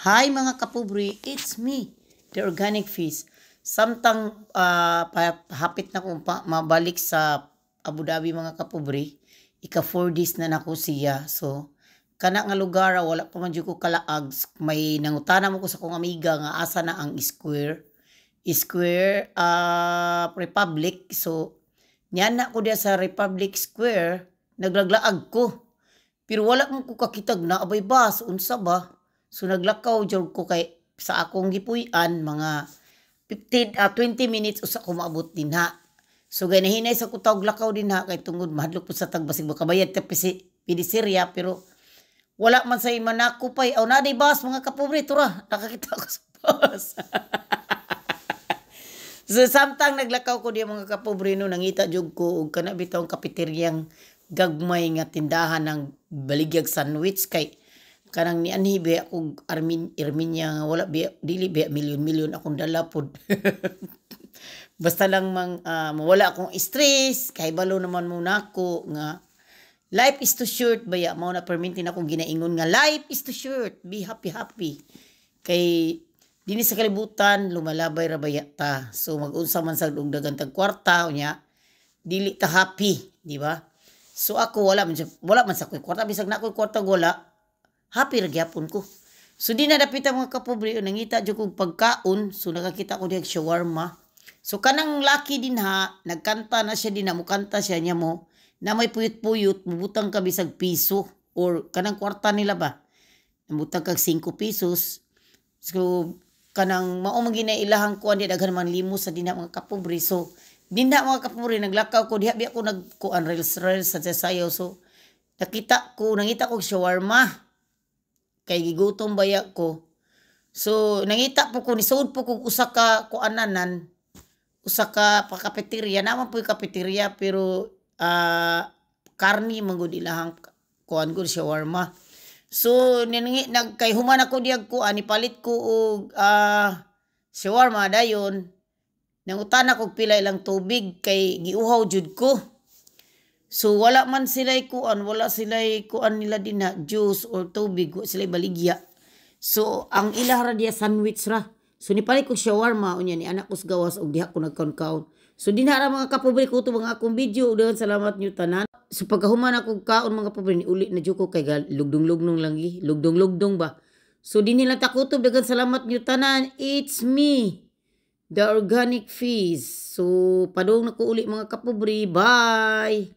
Hi, mga kapobre, it's me, the Organic Fish. Samtang hapit na kong mabalik sa Abu Dhabi, mga kapobre, ika 4 days na nako siya. So, kana nga lugar, wala pa man jud ko kalaag. May nangutana mo ko sa akong amiga nga asa na ang Square Republic. So, niana ko diya sa Republic Square, naglaglaag ko. Pero wala mo ko kakitag na abay bus, unsa ba? So naglakaw jud ko kay sa akong gipuy-an mga 15 20 minutes usa ko maabot dinha. So ganahinay sa ko tawg lakaw dinha kay tungod mahadlok pud sa tagbasig makabayad ta pisi pidisirya, pero wala man sa manako pay. Aw, naa bus, mga kapobre, tura nakakita ko sa bus. So samtang naglakaw ko diya, mga kapobre, no, nangita jud ko og kana bitawng kapiteryang gagmay nga tindahan ng baligyag sandwich kay kanang nianhi ba ako Armin Armenia nga wala biya, dili biya milyon-milyon akong dala pod. Basta lang mang mawala akong stress kay balo naman muna ako nga life is too short baya. Mao na perminti na akong ginaingon nga life is too short, be happy happy kay dinhi sa kalibutan lumalabay ra baya ta. So mag-unsa man sa og daghan tag kwarta, unya dili ta happy, di ba? So ako wala man sa koy kwarta. Bisag na ako'y kwarta, wala, happy ra gyapon ko. So di na dapita, mga kapobre, nangita jud kog pagkaon. So nakakita ko diha shawarma. So kanang laki dinha, nagkanta na siya dinha, mukanta siya niya mo na may puyot-puyot, mubutang ka bisag piso or kanang kwarta nila ba. Namutang kag 5 pesos. So kanang mao man gina ilahang kuan di daghan man limos sa dinha, mga kapobre. So dinha, mga kapobre, naglakaw ko diha biya ko nagkuan reels reels sa sayaw. So nakita ko, nangita ko shawarma kay gigutom baya ko. So nangita po ko, nisud po kog usa ka kuananan, usa ka pa cafeteria naman po, cafeteria pero karni man gud ilahang kuan gud, shawarma. So ninangi nag kay human ako diyag kuan, nipalit ko og shawarma. Dayon nangutana kog pila ilang tubig kay giuhaw jud ko. So wala man sila'y kuan, wala sila'y kuan nila dinha, juice or tubig, wa sila'y baligya. So ang ila ra diya sandwich ra. So nipalit kog shawarma, unya ni anak ko sa gawas og diha ko nagkaon-kaon. So dinha ra, mga kapobre, ko mga akong video. Daghang salamat niyo tanan. So pagkahuman ako kaon, mga kapobre, ni uli na jud ko kay lugdong-lugdong lang gi, lugdong-lugdong ba. So dinhi lang takutob. Daghang salamat niyo tanan. It's me, the Organic Fish. So padung na ko uli, mga kapobre. Bye.